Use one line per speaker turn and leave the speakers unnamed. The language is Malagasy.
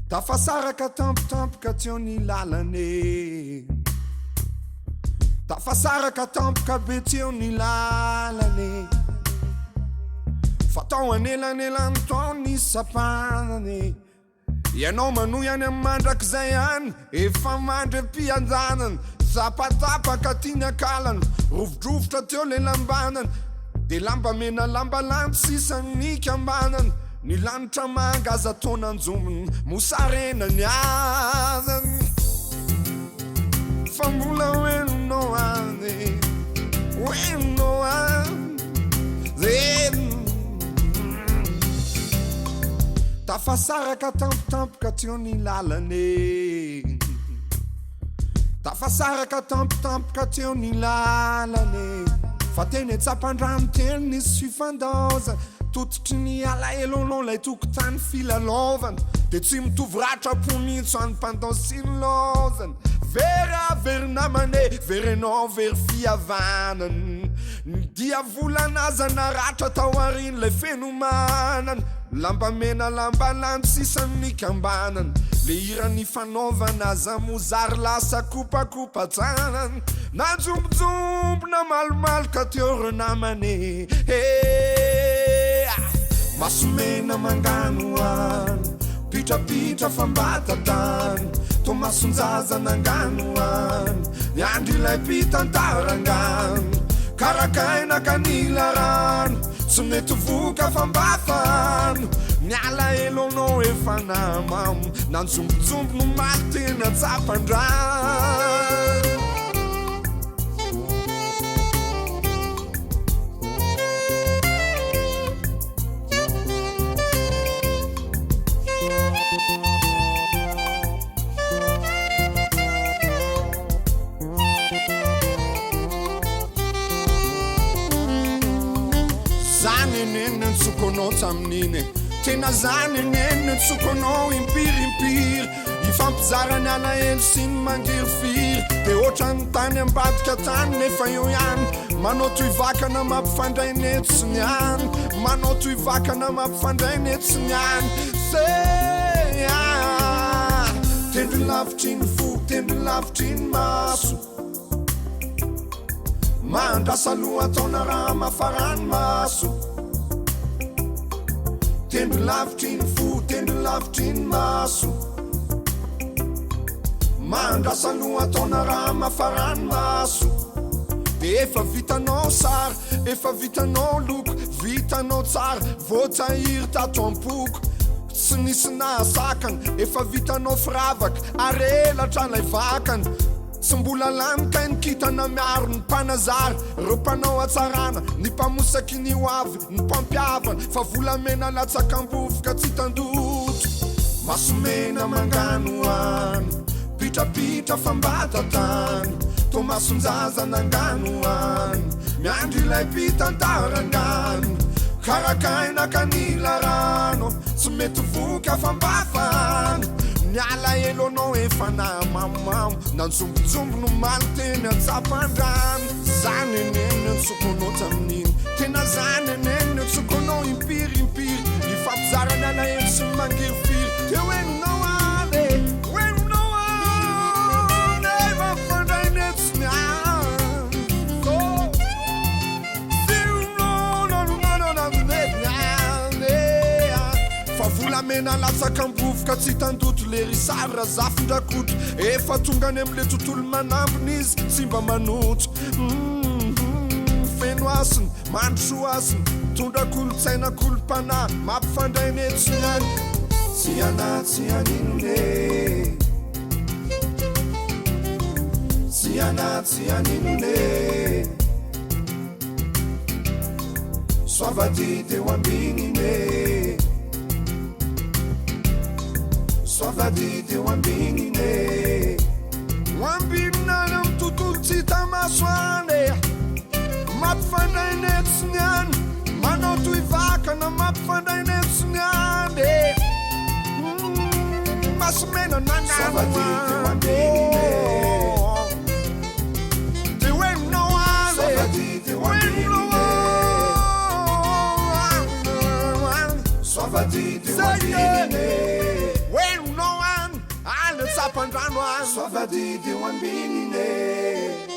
Tafasaraka tampotampoka teo ny lalana e. Tafasaraka tampoka be teo ny lalana e. Fa tao anelanelan'ny tao ny sampanana e. Ianao manohy any amin'ny mandrakizay any, efa mandry am-piadanana, Tapatapaka aty ny akalana, rovidrovitra teo le lambanana, Dia lamba mena lamba landy sisa nikambanana, Ny lanitra manga aza toa nanjombona, mosarena ny azany. Fa mbola ho henonao any, ho henonao any. Tafasaraka tampotampoka teo ny lalana e. Tafasaraka tampotampoka teo ny lalana e. Fa teny an-tsampandrano teny nisy fifandaozana. Tototry ny alahelonao ilay tokotany filalaovana. Dia tsy mitovy ratram-po mihitsy any mpandao sy ny laozana. Very aho, very namana e, very ianao, very fihavanana. Ny diavolana aza naratra tao aorian'ilay fenomanana. Lamba mena lamba landy sisa no nikambanana. Le hira nifanaovana aza moa zary lasa kopakopa-tanana. Nanjombonjombona namalomaloka teo ireo namana e. Maso mena manganohano, pitrapitra fa mba tantano. Toa mason-jaza nanganohano, niandry ilay mpitantara angano. Karakaina ka nila rano, tsy mety voka fa mba fano. Ny alahelonao efa nahamamo, nanjombonjombo no maty teny an-tsapandrano. Za nenenina nitsoko anao tamin'iny e. Tena za nenenina nitsoko anao impiry impiry. Ifampizara ny alahelo sy ny mangirifiry. Dia ohatran'ny tany ambadika tany nefa eo ihany. Manao toy vakana mampifandray ny eto sy ny any. Manao toy vakana mampifandray ny eto sy ny any. Say ah. Tendry lavitry ny fo, tendry lavitry ny maso. Mahandrasa lohataona raha mafarany maso. Tendry lavitry ny fo, tendry lavitry ny maso. Mahandrasa lohataona raha mafarany maso. Dia efa vitanao sary, efa vitanao loko, vitanao tsara, voatahiry tato am-poko. Tsy nisy nahasakana, efa vitanao firavaka, ary elatra ilay vakana. Tsy mbola lany kay ny kintana miaro ny mpanazary, reo mpanao hatsarana, ny mpamosaky ny ho avy, ny mpampihavana, fa volamena latsaka am-bovoka tsy hitan-doto. Maso mena manganohano, pitrapitra fa mba tantano, toa mason-jaza nanganohano, miandry ilay mpitantara angano, karakaina ka nila rano, tsy mety voky fa mba fano. Ny alahelonao efa nahamamomamo, nanjombonjombo no maly teny an-tsapandrano. Za neneno nitsoko anao tamin'iny, tena za neneno nitsoko anao impiry impiry, nifampizara ny alahelo sy ny mangirifiry, teo henonao any e, henonao any e, mampifandray ny eto sy ny any. Oh. Fa volamena latsaka am-bovoka tsy hitan-doto le Richard Razafindrakoto. Efa tonga any amin'le tontolo manambina izy tsy mba manoto. Feno hasina, mandroso hasina, mitondra kolontsaina kolom-panahy, mampifandray ny eto sy ny any. Tsy ana tsy haninona e. Tsy ana tsy haninona e. Soavadia teo ambininy e. Soavadia teo ambininy e. Ho ambinina any amin'ny tontolo tsy hita maso any e. Mampifandray ny eto sy ny any. Manao toy vakana mampifandray ny eto sy ny any e. Maso mena nangano. Soavadia teo ambininy e. Soavadidy eo ambininy. Henonao any, any an-tsampandrano any. Soavadidy eo ambininy.